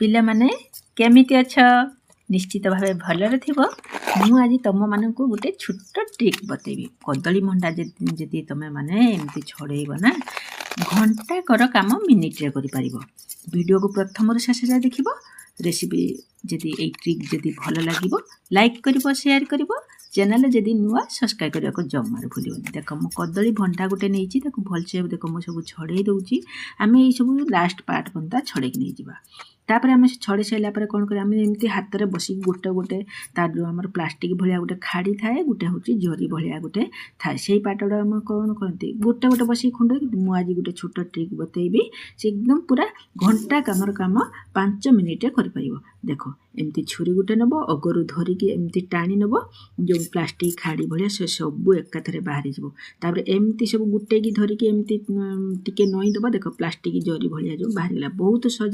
ପିଲାମାନେ, କେମିତି ଅଛ? ନିଶ୍ଚିତ ଭାବେ ଭଲରେ ଥିବ। ମୁଁ ଆଜି ତୁମମାନଙ୍କୁ ଗୋଟେ ଛୋଟ ଟ୍ରିକ୍ ବତେଇବି। କଦଳୀ ଭଣ୍ଡା ଯଦି ତୁମେମାନେ ଏମିତି ଛଡ଼େଇବ ନା, ଘଣ୍ଟାକର କାମ ମିନିଟ୍ରେ କରିପାରିବ। ଭିଡ଼ିଓକୁ ପ୍ରଥମରୁ ଶେଷ ଯାଏ ଦେଖିବ। ରେସିପି ଯଦି, ଏଇ ଟ୍ରିକ୍ ଯଦି ଭଲ ଲାଗିବ, ଲାଇକ୍ କରିବ, ସେୟାର କରିବ। ଚ୍ୟାନେଲ୍ ଯଦି ନୂଆ, ସବସ୍କ୍ରାଇବ୍ କରିବାକୁ ଜମାରୁ ଭୁଲିବନି। ଦେଖ, ମୁଁ କଦଳୀ ଭଣ୍ଡା ଗୋଟେ ନେଇଛି। ତାକୁ ଭଲସେ ଦେଖ, ମୁଁ ସବୁ ଛଡ଼େଇ ଦେଉଛି। ଆମେ ଏଇସବୁ ଲାଷ୍ଟ ପାର୍ଟ ପର୍ଯ୍ୟନ୍ତ ଛଡ଼େଇକି ନେଇଯିବା। ତାପରେ ଆମେ ସେ ଛଡ଼େଇ ସାରିଲା ପରେ କ'ଣ କରିବା? ଆମେ ଏମିତି ହାତରେ ବସିକି ଗୋଟେ ଗୋଟେ, ତାର ଯେଉଁ ଆମର ପ୍ଲାଷ୍ଟିକ୍ ଭଳିଆ ଗୋଟେ ଖାଡ଼ି ଥାଏ, ଗୋଟେ ହେଉଛି ଜରି ଭଳିଆ ଗୋଟେ ଥାଏ, ସେଇ ପାର୍ଟଟା ଆମେ କ'ଣ କରନ୍ତି, ଗୋଟେ ଗୋଟେ ବସିକି ଖୁଣ୍ଡ। ମୁଁ ଆଜି ଗୋଟେ ଛୋଟ ଟ୍ରିକ୍ ବତେଇବି। ସେ ଏକଦମ ପୁରା ଘଣ୍ଟା କାମର କାମ 5 ମିନିଟ୍ରେ କରିପାରିବ। ଦେଖ, ଏମିତି ଛୁରୀ ଗୋଟେ ନେବ, ଅଗରୁ ଧରିକି ଏମିତି ଟାଣି ନେବ, ଯେଉଁ ପ୍ଲାଷ୍ଟିକ୍ ଖାଡ଼ି ଭଳିଆ ସେ ସବୁ ଏକାଥରେ ବାହାରିଯିବ। ତାପରେ ଏମିତି ସବୁ ଗୁଟେଇକି ଧରିକି ଏମିତି ଟିକେ ନଇଁ ଦେବ। ଦେଖ, ପ୍ଲାଷ୍ଟିକ୍ ଜରି ଭଳିଆ ଯେଉଁ ବାହାରିଗଲା ବହୁତ ସହଜରେ।